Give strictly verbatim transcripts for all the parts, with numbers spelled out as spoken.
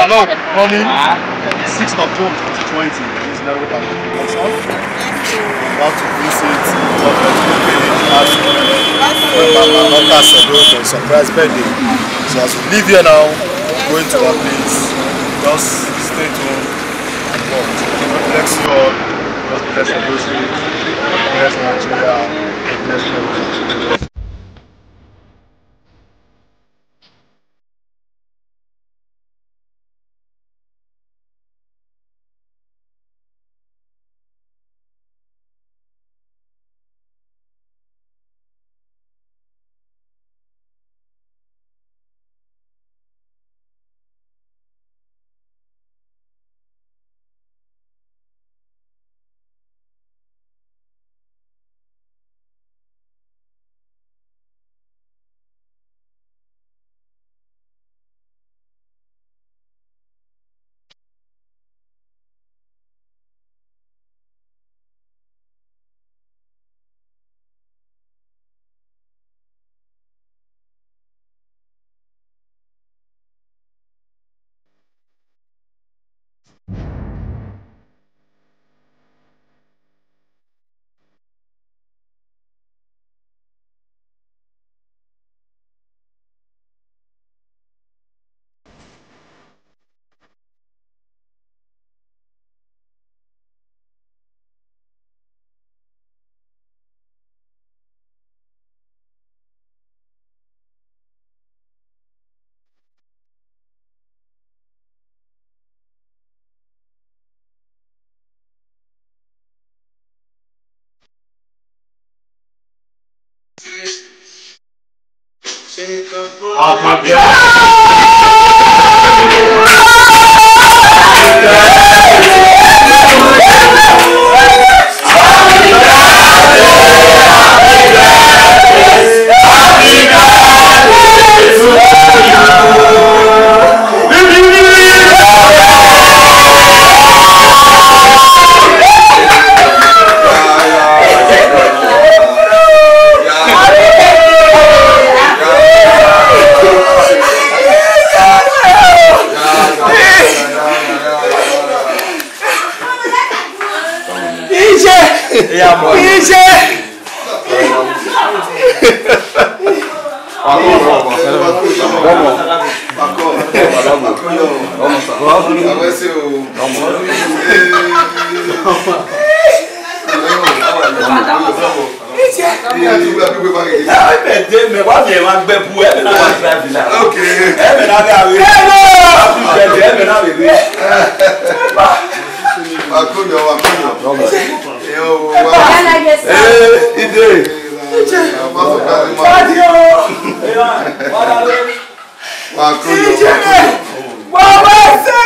Hello, morning. Sixth of June twenty twenty. This is Nairobi Junction. About to visit Government K K as member Mama Kasedo for a surprise birthday. So as we leave here now, going to our place. Just stay tuned and watch. God bless you all. God bless Edo State. God bless Nigeria. God bless everyone. Iye! Iye! Ẹmẹ de mẹ, wa miẹn emwa gbe bu, ẹmẹ na wa drive na. Okay. Ẹmẹ na gha re. Happy birthday, ẹmẹ na vbe re. Wa konyọ, wa konyọ. Yo, wa. Eh, ide. Daddy o. Wa konyọ, wa konyọ. Wa wẹ sẹ.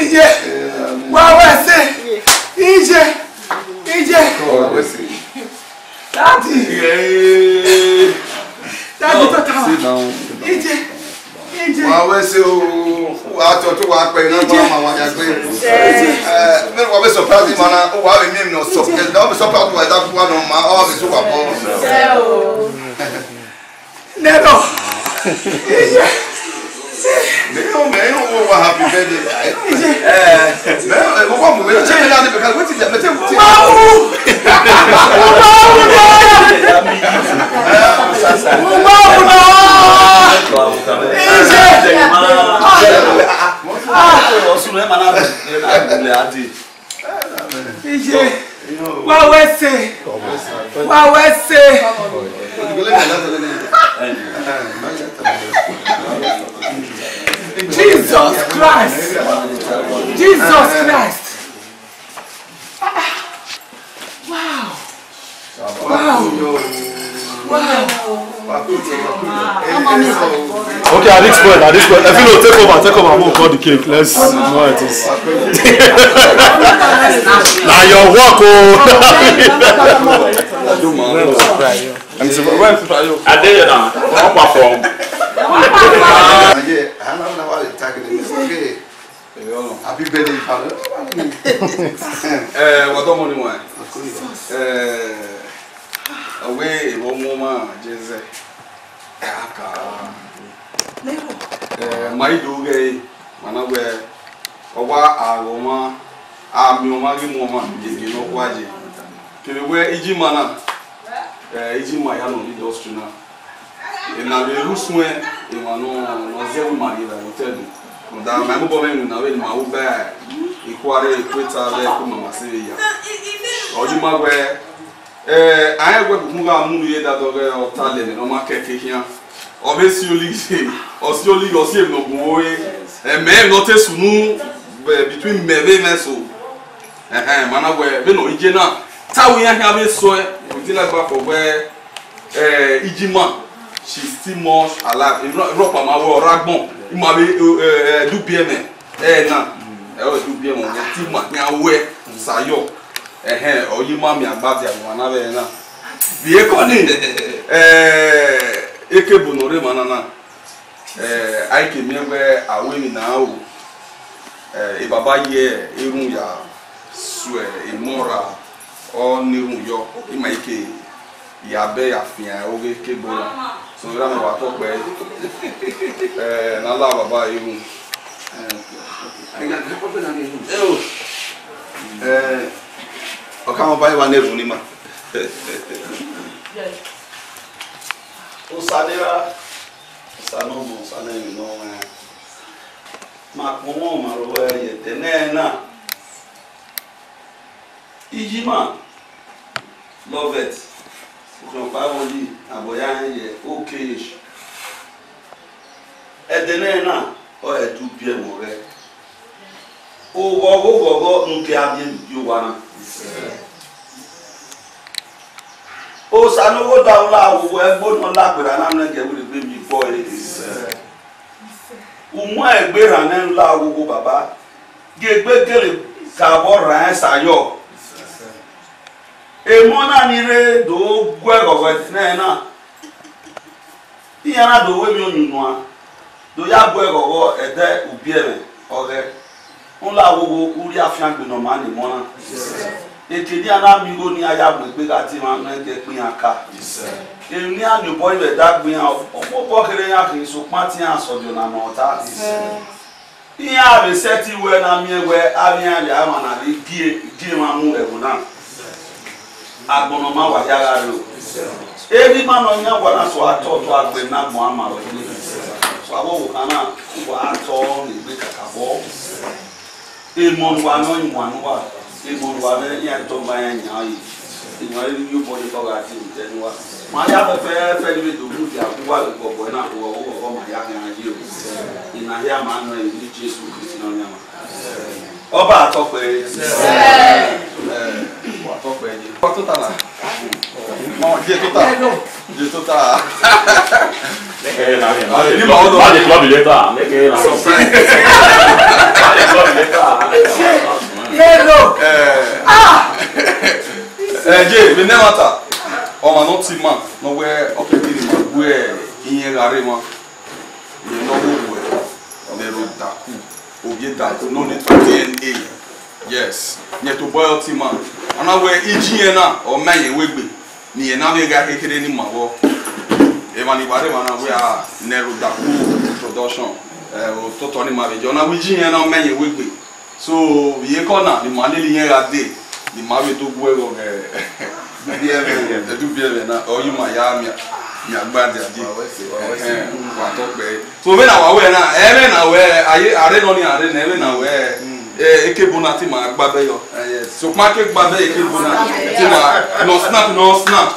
Iye. Wa wẹ sẹ. Iye. Iye. Daddy. Daddy, tota. Sit down. Iye. Iye. Wa wẹ sẹ o, wa tọ to wa pẹ na, wa ma wa ya gbe. Eh, me wa be surprise ma na, wa be mi no surprise. Na be surprise wa da ku wa no ma, o be so wa bo. Nero. Iye. Me o, me o, wa happy birthday. Eh, me o, mo wa mu me, che me na de ka, wetin dey, me te, wetin. Wow! Wow! Wow! Wow! Iye. Iye. Wa wẹ sẹ. Wa wẹ sẹ. Jesus Christ. Jesus Christ. Wow. Wow. Wow. Okay, at this point, at this point, Efilo, take over, take over, we'll cut the cake. Let's know how it is. Now your work, oh. I dey here now. Up from. Yeah, I don't know why they tackle this. Okay. Happy birthday, father. Eh, what do you want? Eh, away, one more man, Jesus. Aka. Nero. Eh, ma i do ghẹ ẹre, ma na wẹ, ọ wa a ghe ọmwa, a miẹn ọmwa ghi mu ọmwa, gie ne ọ kua ye. Kevbe wẹ Ijima na, eh, Ijima ya nọ ni industry na. Ena vbe rre usun emwa nọ, nọ zẹ vbe ima rhie vbe hotel do. Rhunmwuda ma i mobọ mwẹ winna vbene ima ru ba ikhuarre equator vbe ẹko mama se vbe ya. Ọ yi ima wẹ, eh, a rẹn wẹ khukhun gha mu unu ye dadọghẹ ọta lẹ mẹ ne ọ ma kẹke khian. Ọ vbe si olighi, ọ si olighi, ọ si emwi ne ọ gu ore. Ẹmẹ emwi ne ọ te sunu, eh, between mẹ vbe mwẹ so. Ẹhẹn, ma na wẹ, vbene ọ ye na, te avbe iran khian vbe sẹ ọe, we dila gba fọ wẹ, eh, Ijima, she still much alive. Erha ọkpa ma wẹ ọ rre agbọn, ima vbe, eh, eh, Ẹdubiẹmwẹ, eh, na, ẹ, ọ Ẹdubiẹmwẹ, wẹ te ima khian wẹ, sayọ. Ẹhẹn, ọ yi ima miẹn agbada ọmwa na vbe ẹre na. Vbe ekọ ni, eh, ekebo ne ọ rre emwa na na. Eh, a i ke miẹn wẹ a ru emwi ne a ru, eh, e baba ye erhunmwu ya suẹ emọ ra, ọ na erhunmwu yọ, ima i ke ya bẹ ya fian oghe ke ebo na. So, erha mwẹ wa tọ kpẹre, eh, ne a la baba erhunmwu. Eo. Eh, ọ ka mwẹ ọba evba ne erhunmwu ni ima. Osa ne erha, Osa ne ọ mọ, Osa ne emwi ne ọ mwẹ. Ma kpọnmwẹ ma ro ẹre ye ẹdẹ nẹ na. Ijima Loveth, rhọkpa ẹvbo yi, abọ ya rẹn ye O K H. Ẹdẹ nẹ na, ọ Ẹdubiẹmwẹ ọghẹ. Oghọghọ oghọghọ ne u ke a miẹn ye owa na. Osa ne ọ gho da ula owa ẹgbo ne ọ la gberra na nọ ẹgẹ vbe egbe mi bọ ẹre. U mu egbe rhan nẹ la oghogho baba, gie egbe gele ka vbọ rran ẹn sa yọ. Emọ na ni rre do gu ẹghọghọ ẹdẹ nẹ na, iran na do ru emwi onunuan, do ya gu ẹghọghọ ẹdẹ ubiẹmwẹ ọghẹ. Ula oghogho, u rhie afiangbe ne ọ ma ne emọ na. Eke ne iran na miẹn igho ne iran ya mu egbe gha tie emwa nẹ, ẹdẹ gbe iran ka. Emwi ne iran miẹn obọ ivbe ẹdẹ gbe iran, ọ mobọ kherhe iran khin, sokpan te iran sọdọ na nọ ọta. Iran vbe sẹtin wẹ na miẹn wẹ avbe iran vbe a mwa na vbe gie, gie emwa mu ẹvbo na. Agbọn ne ọ ma wa hia gha rre o. Erha ima ne ọ yan uwa na, sẹ uwa tọ, tọ agbọn na agbọn a ma rọ ye. Sẹ uwa vbe ọvbokhan na, uwa tọ ne egbe kakabọ. Emọ ne uwa nọ, iwan ne uwa, emọ ne uwa mwẹ, iran tọ ma iran yan yi. Emọ ẹre iyobọ ni ọ gha tie otọ ne uwa. Ma ya fẹfẹfẹ ni vbe do mudia gu uwa vbe gbọgbọ na, uwa ọvbokhan ma ya khian ye o. Ena hia ma nọ ẹre vbe Jesu Kristi ne Ọmwa. Ọba atọ kpẹre. Ẹ, wa tọ kpẹre. Wa tota na. Ọ, je tota. Je tota. Ẹ, na, na, Ni ma ọdọ. Ma de club later. Make it na. Surprise. Ma de club later. Hello. Ẹ. Ah! Ẹ, je, me ne mata. Ọmwa ne ọ ti ma, ne ọ wẹ, ọ kẹ kiri ma, wẹ, iyẹn gha rre ma. Iyẹn ne ọ wu wẹ, ọ vbe ro daku, ovbi daku, no need for D N A. Yes. Iyẹn tobọ ẹre ọ ti ma. Ọ na wẹ iji iyẹn na, ọ ma iyẹn wegbe, ne iyẹn na vbe gha kherhe ni ma vbọ. Emwa ni wa rre emwa na wẹ a nẹ ro daku production, ẹ, ototọ ni ma vbe je. Ọ na wẹ iji iyẹn na, ọ ma iyẹn wegbe. So, vbe iyeke ọna, ne ima lele irẹn gha dee, ne ima vbe do gu ẹghẹ ọghẹ, Ẹdubiẹmwẹ na, ọ ye ima ya miẹn, miẹn agbada dee. Ẹhẹn, wa tọ kpẹre. So, vbene a wa wẹ na, ẹmwẹ na wẹ, a ye, a rre nọ ni a rre nẹ, ẹmwẹ na wẹ, eh, ekebo na te ima gba bẹyọ. Sokpan ke gba bẹyọ ekebo na, te ima nọ snap, nọ snap.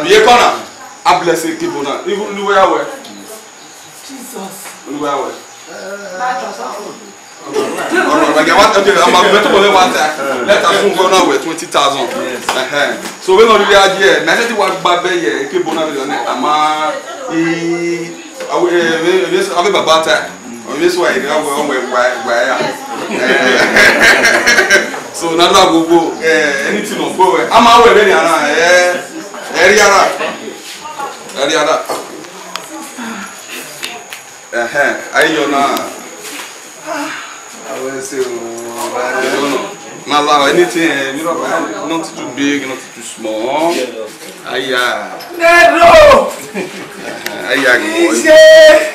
Vbe iyeke ọna, a bless ekebo na. Even Oluwa ya wẹ. Jesus. Oluwa ya wẹ. All right, okay, I'm about to one time. Let us move on now with twenty thousand. Yes. Uh-huh. So we no really idea. Me say wa gba bẹyọ, ekebo na really. Ama, i, awe, eh, we, we, awe baba ta. We so I, we, we, we, we, yeah. So na la gbogbo, eh, anything of go. Ama we really ana, eh, area ra. Area ra. Ẹhẹn, a i yọ na. Awẹ ẹse o. Ma la anything, eh, you know, not too big, not too small. Aya. Nero. Aya. Iye.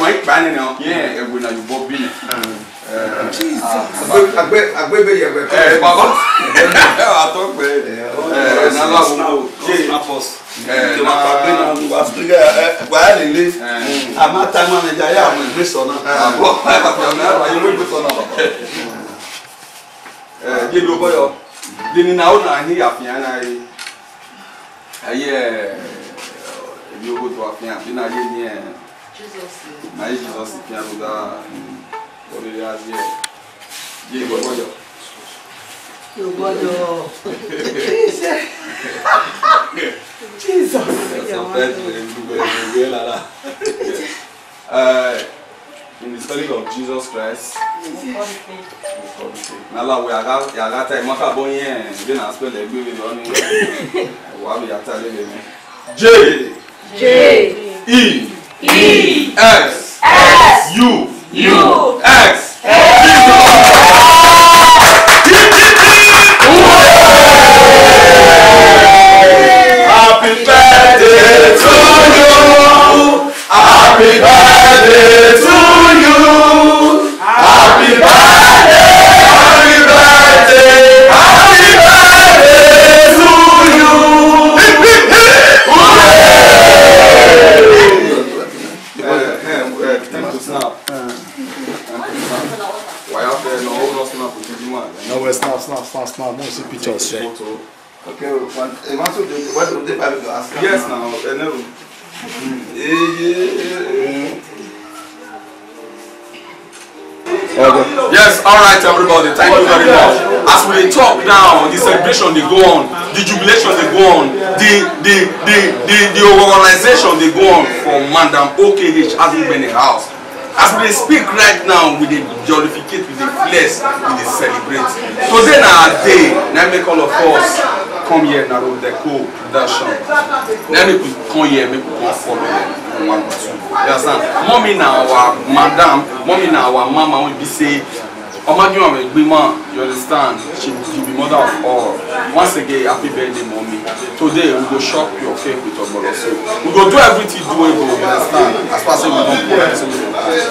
ma ikpa nene ọ, yẹn ẹwe na ye obọ bi nẹ. Eh, Jesus. Agbe, agbe, agbe be ye ẹwe. Eh, baba. Eh, a tọ gbe. Eh, na la wo. Snappers. Eh, na wa gbe na, wa speak, eh, eh, wa lele. Eh. A ma ta ma ne ja ya mo gbe sọ na. Eh, bro, wa ya mo gbe sọ na, baba. Eh, ye lo boyo. Ye ni na o na hin ya fian na e. Aye, eh, yo go to afian, bi na ye ni, eh, Jesus. Na ye Jesus fian lo da, mm, o le ya ye. Ye lo boyo. Yo boyo. Jesus. Jesus. Yes, I bet you do well, you well, la, la. Uh, in the spelling of Jesus Christ. Na la wẹ a gha, a gha ta ima ka bọ yẹn, vbene a spell ẹgbẹe vbe yọ ni. Wa vbe ya ta lele mwẹ. J. J. E. E. S. S. U. U. X. X. Happy birthday to you. Happy birthday to you. Happy birthday, happy birthday, happy birthday to you. Hip, hip, hip. Hooray! Eh, eh, eh, time to snap. Time to snap. Why you have to, no, no snap with the man? No, we snap, snap, snap, snap. Mo see pictures, eh. Photo. Okay, one, eh, one, two, three, what do they buy with your ass? Yes, now, eh, no. Eh, yeah, yeah, yeah. Okay. Yes, all right, everybody. Thank you very much. As we dey talk now, the celebration dey go on, the jubilation dey go on, the the the the, the organization dey go on for Madam O K H Azugbene house. As we dey speak right now, we dey jollificate, we dey flex, we dey celebrate. Today na our day, na make all of us come here na Rodeco Production. Na make we come here, make we come follow them. One, two. You understand? Mommy na our madam, mommy na our mama, we be say, Ọmọ Agiọmọ Egbima, you understand? She will be mother of all. Once again, happy birthday, mommy. Today, we go chop your cake with Ogbolo soup. We go do everything doable, you understand? As far as we don't put everything we don't put.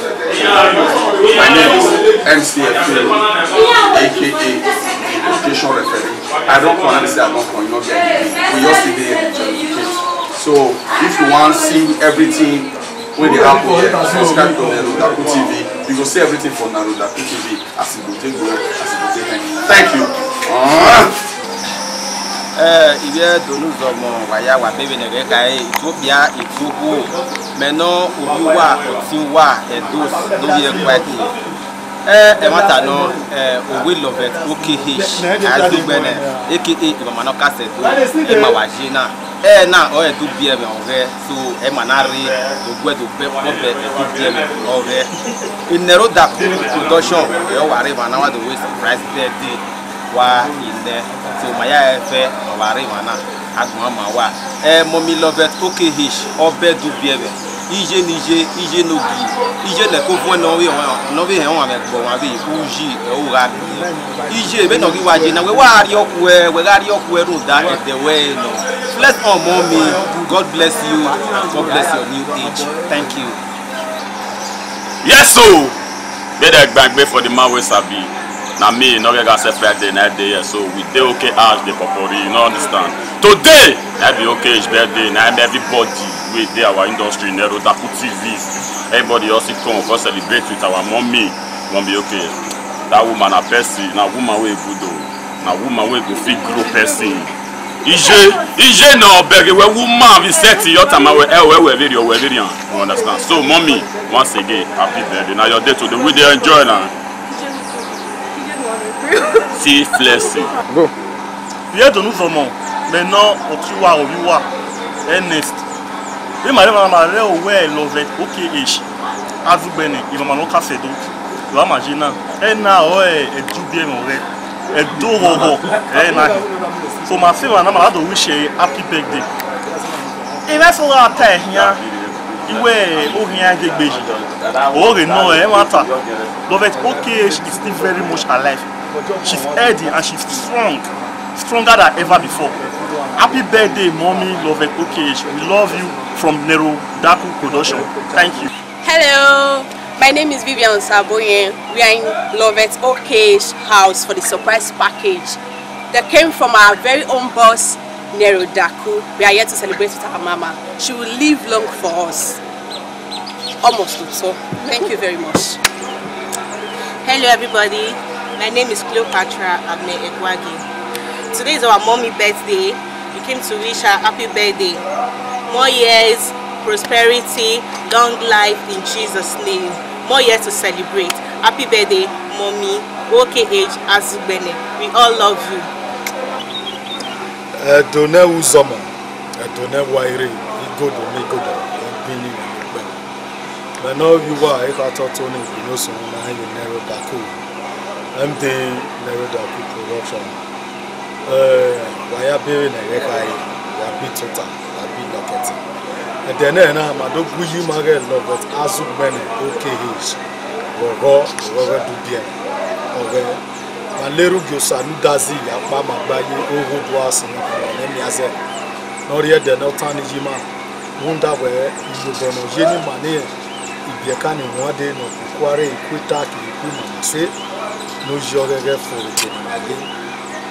My name is M C F A, A K A Education Referee. I don't come and say I don't come, you know, we just sit there and jollificate. So, if you want see everything wey dey happen here, subscribe to Nero Daku T V. You go see everything for Nero Daku T V. As e go take go, as e go take end. Thank you. Ah. Eh, ivbi Ẹdo ne uzọmọ, wa ya wa bebe ne ẹghẹ kha ẹre, Ethiopia, Ethiopia. Mẹ nọ ovbi uwa, ọtẹn uwa, Ẹdo, ne ovbi ẹkpa ẹki. Eh, ẹmwata nọ, eh, Owe Loveth O K H, Azugbene, A K A Imama ne ọ ka sẹ Ẹdo, ima wa ye na. Ẹ na ọ Ẹdo biẹ mwẹ ọghẹ, so ẹ ma na rre, do guẹ do bẹ kpọ bẹ Ẹdo biẹ mwẹ ọghẹ. Nero Daku Production, ẹ ọ wa rre emwa na wa do we surprise birthday wa inẹ, so ma ya ẹfẹ ọ wa rre emwa na, agbọn ma wa. Ẹ Mommy Loveth O K H, ọ bẹ Ẹdo biẹ mwẹ, iye ne iye, iye ne ogi, iye ne ẹko vuẹn ne ọ vbe họn, ne ọ vbe họn ọmwa vbe ẹgbẹ ọmwa vbe uyi, ẹ u gha Iye, vbene ọ ghi wa ye na, wẹ wa rrie ọkhuẹ, wẹ gha rrie ọkhuẹ rhunmwuda ẹdẹ wẹ nọ. Flex on, mommy. God bless you. God bless your new age. Thank you. Yes, so, be the gbangbe for the man wey sabi. Na me, no get gas Friday, na day here, so we dey okay as the popori, you know, understand. Today, na be okay, it's birthday, na everybody wey dey our industry, Nero Daku T V, everybody also come, come celebrate with our mommy. Won't be okay. That woman na person, na woman wey good o. Na woman wey go fit grow person. Ije, ije na obeg we woman be set your time we eh we we very we very. You understand? So mommy, once again, happy birthday. Now your day today, we dey enjoy now. See flexing. Go. Vbe Ẹdo ne uzọmọ, mẹ nọ ọtẹn uwa, ovbi uwa, Ernest. Vbe ma rẹ ma rẹ owẹ Loveth O K H. Azugbene, Imama ne ọ ka sẹ Ẹdo. Vbe a ma ye na. Ẹ na ọ ẹ Ẹdo biẹ mwẹ ọghẹ. Ẹdo ghọghọ, ẹ na. So ma sẹ emwa na, ma do wish ẹ happy birthday. Emwa eso gha ta ẹre khian, iwẹ oghian ghe egbe yi. Ọghe nọ ẹmwata. Loveth O K H is still very much alive. She's healthy and she's strong, stronger than ever before. Happy birthday, mommy Loveth O K H. We love you from Nero Daku Production. Thank you. Hello, my name is Vivian Saboyen. We are in Loveth O K H house for the surprise package. They came from our very own boss, Nero Daku. We are here to celebrate with our mama. She will live long for us. Almost so. Thank you very much. Hello, everybody. My name is Cleopatra Abne Egwagi. Today is our mommy birthday. We came to wish her happy birthday. More years, prosperity, long life in Jesus' name. More years to celebrate. Happy birthday, mommy. O K H Azugbene. We all love you. Ẹdo ne ẹvbo uzọmọ, Ẹdo ne ẹvbo ire, igodo ne igodo, ibinibin ne ikpẹvbo. Mẹ ne ọ ghi uwa, I kha tọ Tony Inosun na ye Nero Daku, M D Nero Daku Production. Eh, wa ya bere ne ẹghẹ khare, wa bi tota, wa bi lọkẹtin. Ẹdẹ nẹ na, ma do gbe iyi ma ghẹ Loveth Azugbene O K H, ghọghọ, ghọghọ du biẹ, ọghẹ. Ma lele ugie Osa ne udazi ya kpa ma gba ye ogho do a sẹ ne ọ miẹn azẹ. Ne ọ rhie ẹdẹ ne ọ tan ni yi ima, rhunmwuda wẹẹ iyobọ ne ọ ye ne ima ne ibiẹka ni huan dee ne ọ ku ikuare, iku itak, iku imamase, ne ọ yi ọghẹghẹ fo vbe ebe ne ima dee.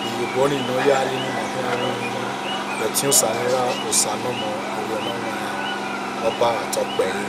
Iyobọ nii ne ọ ya rhie ne ima khian rinmwian, ẹtin Osa ne ọ ra, Osa ne ọ mọ, Ovbi Ọmọ ne ọ wan, Ọba gha tọ kpẹre.